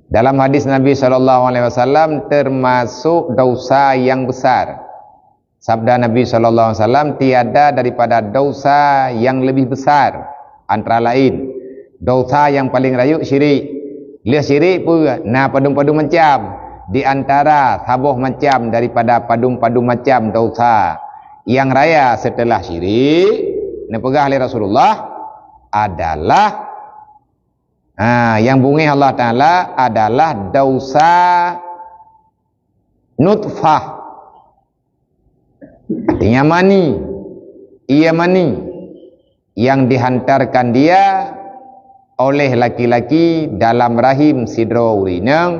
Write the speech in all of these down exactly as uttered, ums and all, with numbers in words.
Dalam hadis Nabi sallallahu alaihi wasallam, termasuk dosa yang besar. Sabda Nabi sallallahu alaihi wasallam, "Tiada daripada dosa yang lebih besar, antara lain, dosa yang paling rayeuk syirik." Lheueh syirik peue? Na padum-padum macam. Di antara saboh macam daripada padum-padum macam dosa yang raya setelah syirik, neupeugah lé Rasulullah, adalah, ha, yang beungéh Allah Taala adalah dosa nutfah. Artinya mani. Iya, mani yang dihantarkan dia oleh laki-laki dalam rahim sidroe ureueng inong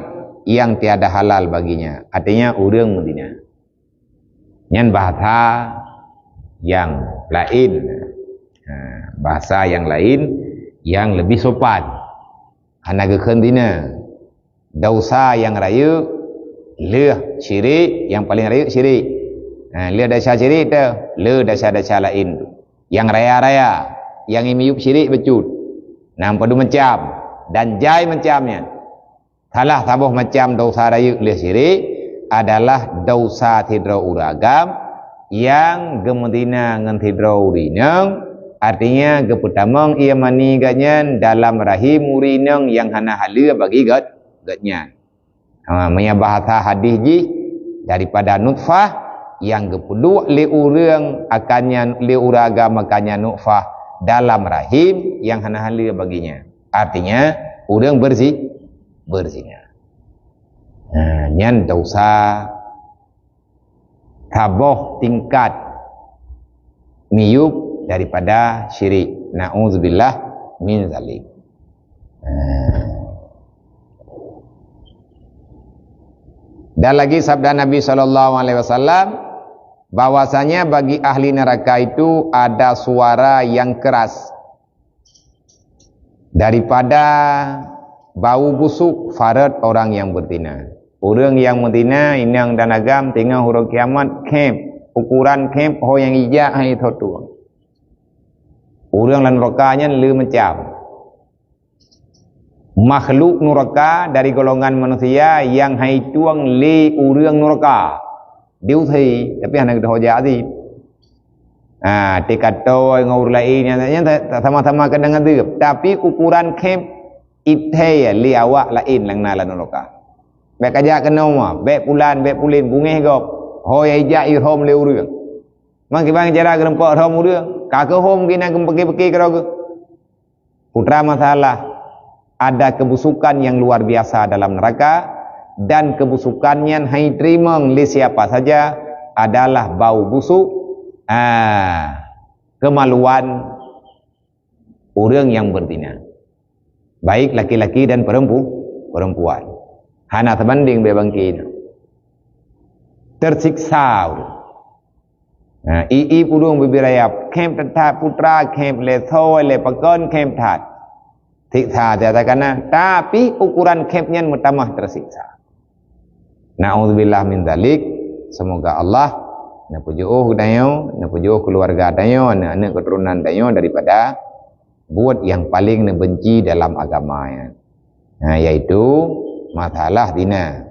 yang tiada halal baginya. Artinya ureueng meuzina. Nyan bahasa yang lain. Ha, bahasa yang lain yang lebih sopan. Hana geukheun zina. Dosa yang rayeuk, lheueh syirik, yang paling rayeuk syirik. Ha, lheueh desya syirik tu, lheueh desya-desya lain tu. Yang raya-raya, yang miyueb syirik bacut. Na padum macam, dan jai macam nyan. Salah saboh macam dosa rayeuk lheueh syirik adalah dosa sidroe ureueng agam yang geumeuzina ngon sidroe ureueng inong, artinya geupeutamong ié mani gobnyan dalam rahim ureueng inong nyang hana haleue bagi gobnyan. Ha, meunyo bahasa hadis jih, daripada nutfah nyang geupeuduek lé ureueng akan nyan, lé ureueng agam akan nyan nutfah dalam rahim nyang hana haleue bagi nyan. Artinya, ureueng beurzi-, beuzina. Ha, nyan dosa saboh tingkat miyueb daripada syirik. Na'udzubillah min zalik. Ha. Dan lagi sabda Nabi sallallahu alaihi wasallam, bahwasanya bagi ahli neraka itu ada suara yang keras daripada bau busuk farot orang yang berzina. Ureueng nyang meuzina, inong dan agam, teungoh uroe kiamat, khép, ukuran khép, ho nyang ijak hai tho tueng. Ureueng lam nuraka nyan le macam. Makhluk nuraka dari golongan manusia nyang hai tueng lé ureueng nuraka. Diusé, tapi hana geuteuho jak azab. Ha, teuka toe ngon ureueng laén nyan, nyan sama-sama keudang azab. Tapi ukuran khép, ithée lé awak laén nyang na lam nuraka. Bék kajak keunoe, bék pulan, bék pulen, beungéh gob. Ho nyang ijak irhom lé ureueng. Mang kiban cara geureumpok rhom ureueng, ka keuhom keunan geupeuké-peuké keudroe geuh. Putra masalah, ada kebusukan yang luar biasa dalam neraka, dan kebusukan nyan hai teurimong lé siapa saja adalah bau busuk, ah, kemaluan ureueng nyang beuzina, baik laki-laki dan perempu-, perempuan. Hana teubandéng bak bangké nyoe. Teusiksa ureueng. Nah, ié-ié ureueng bubé raya, khép that-that putra, khép lé soe, lé pakon, khép that. Siksa tiada kana, tapi ukuran khép nyan meutamah teusiksa. Na'udzubillah min dzalik. Semoga Allah neupeujiôh geutanyoe, neupeujiôh keuluwarga tanyoe, aneuk-aneuk keuturonan tanyoe daripada buet nyang paleng neubenci dalam agama nyan. Nah, yaitu masalah zina.